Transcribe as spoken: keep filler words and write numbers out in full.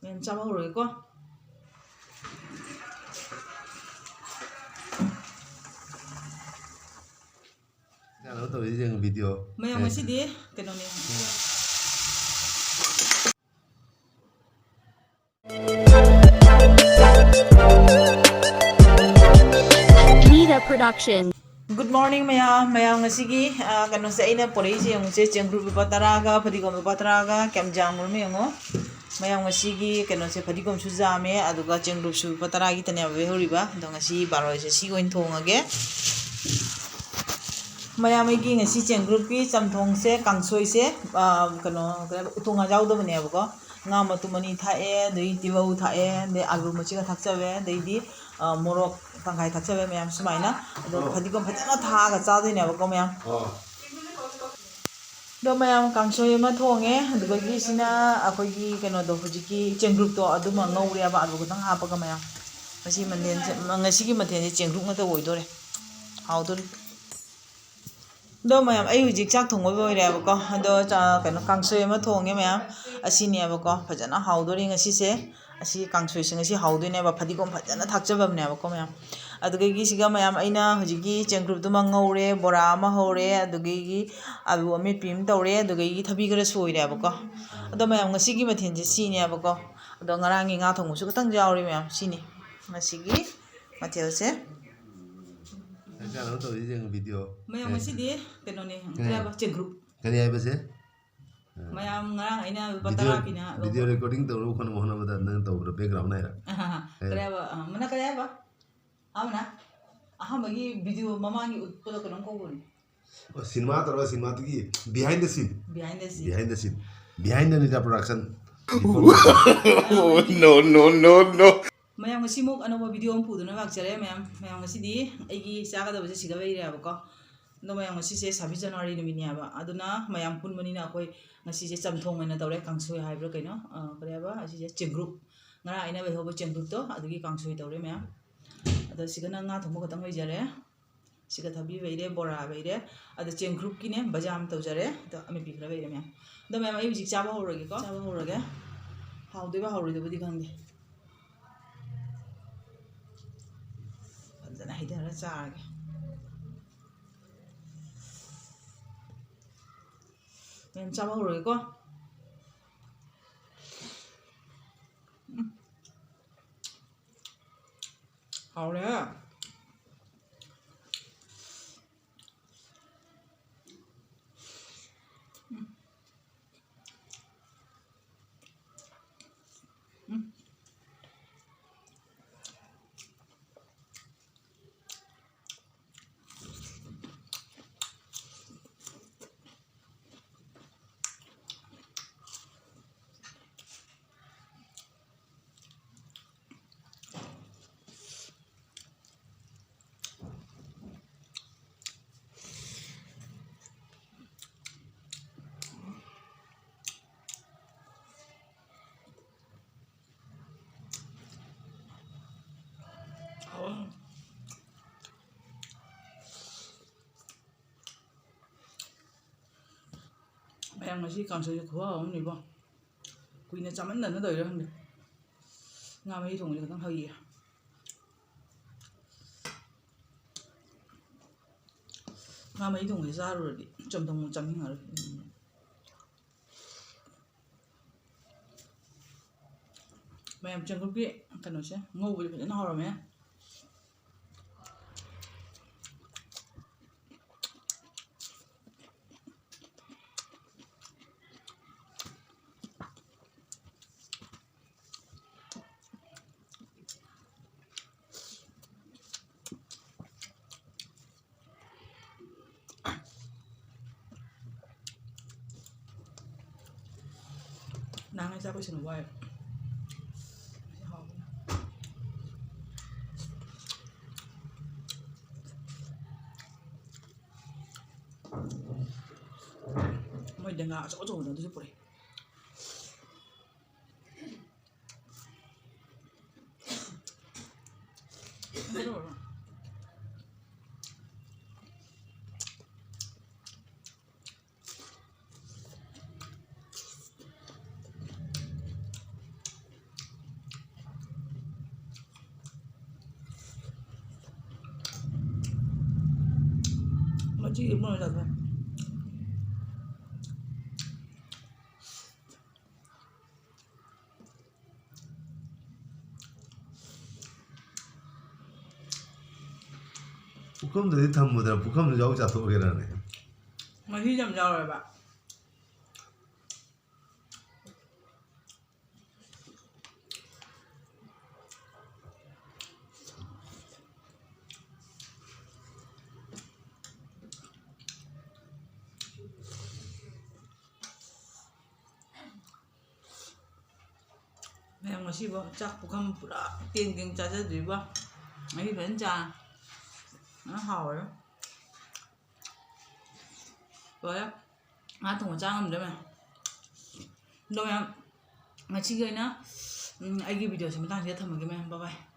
ꯃꯌꯥꯝ ꯆꯥꯕ ꯍꯧꯔꯒꯦꯀꯣ꯫ ꯀꯩꯅꯣ ꯇꯧꯔꯤꯁꯦ ꯌꯦꯡꯉꯣ, ꯚꯤꯗꯤꯑꯣ꯫ ꯃꯌꯥꯝ ꯉꯁꯤꯗꯤ ꯀꯩꯅꯣꯅꯦ꯫ Nida Production. Good morning ꯃꯌꯥꯝ꯫ ꯃꯌꯥꯝ ꯉꯁꯤꯒꯤ, ꯑ, ꯀꯩꯅꯣꯁꯦ ꯑꯩꯅ ꯄꯣꯔꯛꯏꯁꯦ ꯌꯦꯡꯉꯨꯁꯦ, ꯆꯦꯡꯒ꯭ꯔꯨꯞ ꯂꯨꯄꯥ ꯇꯔꯥꯒ ꯐꯗꯤꯒꯣꯝ ꯂꯨꯄꯥ ꯇꯔꯥꯒ ꯀꯌꯥꯝ ꯌꯥꯝꯈ꯭ꯔꯕꯅꯣ ꯌꯦꯡꯉꯣ꯫ ꯃꯌꯥꯝ ꯉꯁꯤꯒꯤ ꯀꯩꯅꯣꯁꯦ ꯐꯗꯤꯒꯣꯝꯁꯨ ꯌꯥꯝꯃꯦ, ꯑꯗꯨꯒ ꯆꯦꯡꯒ꯭ꯔꯨꯞꯁꯨ ꯂꯨꯄꯥ ꯇꯔꯥꯒꯤ ꯇꯅꯦꯕ ꯂꯩꯍꯧꯔꯤꯕ꯫ ꯑꯗꯣ ꯉꯁꯤ ꯕꯥꯔꯣꯏꯁꯦ ꯁꯤ ꯑꯣꯏꯅ ꯊꯣꯡꯉꯒꯦ꯫ ꯃꯌꯥꯝ ꯑꯩꯒꯤ ꯉꯁꯤ ꯆꯦꯡꯒ꯭ꯔꯨꯞꯀꯤ ꯆꯝꯊꯣꯡꯁꯦ, ꯀꯥꯡꯁꯣꯏꯁꯦ, ꯑ, ꯀꯩꯅꯣ, ꯀꯩꯅꯣ, ꯎꯇꯣꯡ ꯉꯥ ꯌꯥꯎꯗꯕꯅꯦꯕꯀꯣ꯫ ꯉꯥ ꯃꯇꯨꯝ ꯑꯅꯤ ꯊꯥꯛꯑꯦ, ꯑꯗꯩ ꯇꯤꯜꯍꯧ ꯊꯥꯛꯑꯦ, ꯑꯗꯩ ꯑꯥꯂꯨ ꯃꯆꯦꯠ ꯑꯃ ꯊꯥꯛꯆꯜꯂꯦ, ꯑꯗꯩꯗꯤ, ꯑ, ꯃꯣꯔꯣꯛ ꯇꯪꯈꯥꯏ ꯊꯥꯛꯆꯜꯂꯦ ꯃꯌꯥꯝ ꯁꯨꯃꯥꯏꯅ꯫ ꯑꯗꯣ ꯐꯗꯤꯒꯣꯝ ꯐꯖꯅ ꯊꯥꯛꯑꯒ ꯆꯥꯗꯣꯏꯅꯦꯕꯀꯣ ꯃꯌꯥꯝ꯫ ꯑꯗꯣ ꯃꯌꯥꯝ ꯀꯥꯡꯁꯣꯏ ꯑꯃ ꯊꯣꯡꯉꯦ, ꯑꯗꯨꯗꯒꯤ ꯁꯤꯅ ꯑꯩꯈꯣꯏꯒꯤ ꯀꯩꯅꯣꯗꯣ, ꯍꯧꯖꯤꯛꯀꯤ ꯆꯦꯡꯒ꯭ꯔꯨꯞꯇꯣ ꯑꯗꯨꯃ ꯉꯧꯔꯦꯕ, ꯑꯂꯨ ꯈꯛꯇꯪ ꯍꯥꯞꯄꯒ ꯃꯌꯥꯝ꯫ ꯉꯁꯤ ꯃꯊꯦꯜꯁꯦ, ꯉꯁꯤꯒꯤ ꯃꯊꯦꯜꯁꯦ ꯆꯦꯡꯒ꯭ꯔꯨꯞ ꯉꯥꯛꯇ ꯑꯣꯏꯗꯣꯔꯦ, ꯍꯥꯎꯗꯣꯔꯤ꯫ ꯑꯗꯣ ꯃꯌꯥꯝ, ꯑꯩ ꯍꯧꯖꯤꯛ ꯆꯥꯛ ꯊꯣꯡꯕ ꯂꯣꯏꯔꯦꯕꯀꯣ꯫ ꯑꯗꯣ ꯆꯥ-, ꯀꯩꯅꯣ, ꯀꯥꯡꯁꯣꯏ ꯑꯃ ꯊꯣꯡꯉꯦ ꯃꯌꯥꯝ꯫ ꯑꯁꯤꯅꯦꯕꯀꯣ, ꯐꯖꯅ ꯍꯥꯎꯗꯣꯔꯤ ꯉꯁꯤꯁꯦ꯫ ꯑꯁꯤ ꯀꯥꯡꯁꯣꯏꯁꯦ ꯉꯁꯤ ꯍꯥꯎꯗꯣꯏꯅꯦꯕ, ꯐꯗꯤꯒꯣꯝ ꯐꯖꯅ ꯊꯥꯛꯆꯕꯅꯦꯕꯀꯣ ꯃꯌꯥꯝ꯫ ꯑꯗꯨꯗꯒꯤ ꯁꯤꯒ ꯃꯌꯥꯝ, ꯑꯩꯅ ꯍꯧꯖꯤꯛꯀꯤ ꯆꯦꯡꯒ꯭ꯔꯨꯞꯇꯨꯃ ꯉꯧꯔꯦ, ꯕꯣꯔꯥ ꯑꯃ ꯍꯧꯔꯦ, ꯑꯗꯨꯗꯒꯤ ꯑꯂꯨ ꯑꯃꯦꯠꯄꯤ ꯑꯃ ꯇꯧꯔꯦ, ꯑꯗꯨꯗꯒꯤ ꯊꯕꯤ ꯈꯔ ꯁꯣꯏꯔꯦꯕꯀꯣ꯫ ꯑꯗꯣ ꯃꯌꯥꯝ, ꯉꯁꯤꯒꯤ ꯃꯊꯦꯜꯁꯦ ꯁꯤꯅꯦꯕꯀꯣ꯫ ꯑꯗꯣ ꯉꯔꯥꯡꯒꯤ ꯉꯥ ꯊꯣꯡꯕꯁꯨ ꯈꯤꯇꯪ ꯌꯥꯎꯔꯤ ꯃꯌꯥꯝ꯫ ꯁꯤꯅꯤ ꯉꯁꯤꯒꯤ ꯃꯊꯦꯜꯁꯦ꯫ ꯀꯩꯅꯣ ꯇꯧꯔꯤꯁꯦ ꯌꯦꯡꯉꯣ, ꯚꯤꯗꯤꯑꯣ꯫ ꯃꯌꯥꯝ, ꯉꯁꯤꯗꯤ ꯀꯩꯅꯣꯅꯦ, ꯀꯔꯤ ꯍꯥꯏꯕ, ꯆꯦꯡꯒ꯭ꯔꯨꯞ꯫ ꯀꯔꯤ ꯍꯥꯏꯕꯁꯦ? ꯃꯌꯥꯝ, ꯉꯔꯥꯡ ꯑꯩꯅ ꯂꯨꯄꯥ ꯚꯤꯗꯤꯑꯣ, ꯇꯔꯥ ꯄꯤꯅ ꯂꯧꯕ꯫ ꯚꯤꯗꯤꯑꯣ ꯔꯦꯀꯣꯔꯗꯤꯡ ꯇꯧꯅꯕ ꯍꯣꯠꯅꯕ ꯍꯣꯠꯅꯕꯗ ꯅꯪ ꯇꯧꯕꯗ ꯕꯦꯛꯒ꯭ꯔꯥꯎꯟ ꯍꯥꯏꯔ꯫ ꯑꯍꯥ, ꯀꯔꯤ ꯍꯥꯏꯕ? ꯑ, ꯃꯅꯥ ꯀꯔꯤ ꯍꯥꯏꯕ? ꯑꯃꯅ? ꯑꯍꯥꯟꯕꯒꯤ ꯚꯤꯗꯤꯑꯣ ꯃꯃꯥꯡꯒꯤ ꯎꯠꯄꯗꯣ ꯀꯩꯅꯣꯝ ꯀꯧꯕꯅꯤ꯫ ꯑꯣ, ꯁꯤꯅꯦꯃꯥ ꯇꯧꯔꯒ ꯁꯤꯅꯦꯃꯥꯗꯨꯒꯤ behind the scene. Behind the scene. Behind the scene. Behind the Nida production. Oh, no, no, no, no. ꯃꯌꯥꯝ, ꯉꯁꯤꯃꯨꯛ ꯑꯅꯧꯕ ꯚꯤꯗꯤꯑꯣ ꯑꯃ ꯄꯨꯗꯨꯅ ꯂꯥꯛꯆꯔꯦ ꯃꯌꯥꯝ꯫ ꯃꯌꯥꯝ, ꯉꯁꯤꯗꯤ ꯑꯩꯒꯤ ꯆꯥꯒꯗꯕꯁꯦ ꯁꯤꯗ ꯂꯩꯔꯦꯕꯀꯣ꯫ ꯑꯗꯣ ꯃꯌꯥꯝ, ꯉꯁꯤꯁꯦ ꯁꯕꯤꯁ ꯖꯅꯋꯥꯔꯤ ꯅꯨꯃꯤꯠꯅꯦꯕ꯫ ꯑꯗꯨꯅ ꯃꯌꯥꯝ ꯄꯨꯟꯕꯅꯤꯅ ꯑꯩꯈꯣꯏ ꯉꯁꯤꯁꯦ ꯆꯝꯊꯣꯡ ꯑꯣꯏꯅ ꯇꯧꯔꯦ, ꯀꯥꯡꯁꯣꯏ ꯍꯥꯏꯕ꯭ꯔꯥ ꯀꯩꯅꯣ, ꯑ, ꯀꯔꯤ ꯍꯥꯏꯕ, ꯑꯁꯤꯁꯦ ꯆꯦꯡꯒ꯭ꯔꯨꯞ, ꯉꯔꯥꯡ ꯑꯩꯅ ꯂꯩꯍꯧꯕ ꯆꯦꯡꯒ꯭ꯔꯨꯞꯇꯣ, ꯑꯗꯨꯒꯤ ꯀꯥꯡꯁꯣꯏ ꯇꯧꯔꯦ ꯃꯌꯥꯝ꯫ ꯑꯗꯣ ꯁꯤꯒꯅ ꯉꯥ ꯊꯣꯡꯕ ꯈꯛꯇꯪ ꯂꯩꯖꯔꯦ꯫ ꯁꯤꯒ ꯊꯕꯤ ꯂꯩꯔꯦ, ꯕꯣꯔꯥ ꯂꯩꯔꯦ, ꯑꯗꯣ ꯆꯦꯡꯒ꯭ꯔꯨꯞꯀꯤꯅꯦ ꯕꯖꯥꯔ ꯑꯃ ꯇꯧꯖꯔꯦ꯫ ꯑꯗꯣ ꯑꯃꯦꯠꯄꯤ ꯈꯔ ꯂꯩꯔꯦ ꯃꯌꯥꯝ꯫ ꯑꯗꯣ ꯃꯌꯥꯝ, ꯑꯩ ꯍꯧꯖꯤꯛ ꯆꯥꯕ ꯍꯧꯔꯒꯦꯀꯣ, ꯆꯥꯕ ꯍꯧꯔꯒꯦ꯫ ꯍꯥꯎꯗꯣꯏꯕ ꯍꯥꯎꯔꯣꯏꯗꯕꯗꯤ ꯈꯪꯗꯦ꯫ ꯐꯖꯅ ꯍꯩꯊꯔ ꯆꯥꯔꯒꯦ꯫ ꯃꯌꯥꯝ ꯆꯥꯕ ꯍꯧꯔꯒꯦꯀꯣ꯫ ꯎꯝ꯫ ꯍꯥꯎꯔꯦ꯫ ꯎꯝ꯫ ꯎꯝ꯫ ꯃꯌꯥꯝ, ꯉꯁꯤ ꯀꯥꯡꯁꯣꯏꯁꯦ ꯈꯨꯍꯥꯎ ꯑꯃꯅꯤꯕꯣ꯫ ꯀꯨꯏꯅ ꯆꯥꯃꯟꯗꯅ ꯇꯧꯔꯤꯔꯥ ꯈꯪꯗꯦ꯫ ꯉꯥ ꯃꯍꯤ ꯊꯣꯡꯕꯁꯦ ꯈꯤꯇꯪ ꯍꯩꯌꯦ꯫ ꯉꯥ ꯃꯍꯤ ꯊꯣꯡꯕꯁꯦ ꯆꯥꯔꯨꯔꯗꯤ ꯆꯝꯊꯣꯡ ꯆꯥꯅꯤꯡꯉꯔꯣꯏ꯫ ꯎꯝ꯫ ꯃꯌꯥꯝ, ꯆꯦꯡꯀꯨꯞꯀꯤ ꯀꯩꯅꯣꯁꯦ ꯉꯧꯕꯁꯦ ꯐꯖꯅ ꯍꯥꯎꯔꯝꯃꯦ꯫ ꯅꯍꯥꯟꯉꯩ ꯆꯥꯕ ꯁꯤꯅ ꯋꯥꯏ꯫ ꯉꯁꯤ ꯍꯥꯎꯕꯅ꯫ ꯃꯣꯏꯗ ꯉꯥ ꯑꯆꯧ ꯑꯆꯧꯕꯗꯣ ꯑꯗꯨꯁꯨ ꯄꯨꯔꯛꯑꯦ꯫ ꯁꯤ ꯃꯣꯏ ꯂꯥꯛꯑꯦ꯫ ꯄꯨꯈꯝꯗꯨꯗꯤ ꯊꯝꯃꯨꯗꯅ, ꯄꯨꯈꯝꯗꯨ ꯌꯥꯎ ꯆꯥꯊꯣꯛꯑꯒꯦꯔꯅꯦ? ꯃꯍꯤ ꯌꯥꯝ ꯌꯥꯎꯔꯦꯕ꯫ ꯃꯌꯥꯝ ꯉꯁꯤꯕꯨ ꯆꯥꯛ ꯄꯨꯈꯝ ꯄꯨꯔꯥ ꯇꯦꯡ ꯇꯦꯡ ꯆꯥꯖꯗ꯭ꯔꯤꯕꯣ꯫ ꯃꯍꯤ ꯐꯖꯅ ꯆꯥ꯫ ꯐꯖꯅ ꯍꯥꯎꯔꯦ꯫ ꯂꯣꯏꯔꯦ꯫ ꯉꯥ ꯊꯣꯡꯕ ꯆꯥ ꯉꯝꯗ꯭ꯔꯦ ꯃꯌꯥꯝ꯫ ꯑꯗꯣ ꯃꯌꯥꯝ, ꯉꯁꯤꯒꯤ ꯑꯣꯏꯅ, ꯎꯝ, ꯑꯩꯒꯤ videoꯁꯦ ꯃꯇꯥꯡꯁꯤꯗ ꯊꯝꯃꯒꯦ ꯃꯌꯥꯝ꯫ Bye bye꯫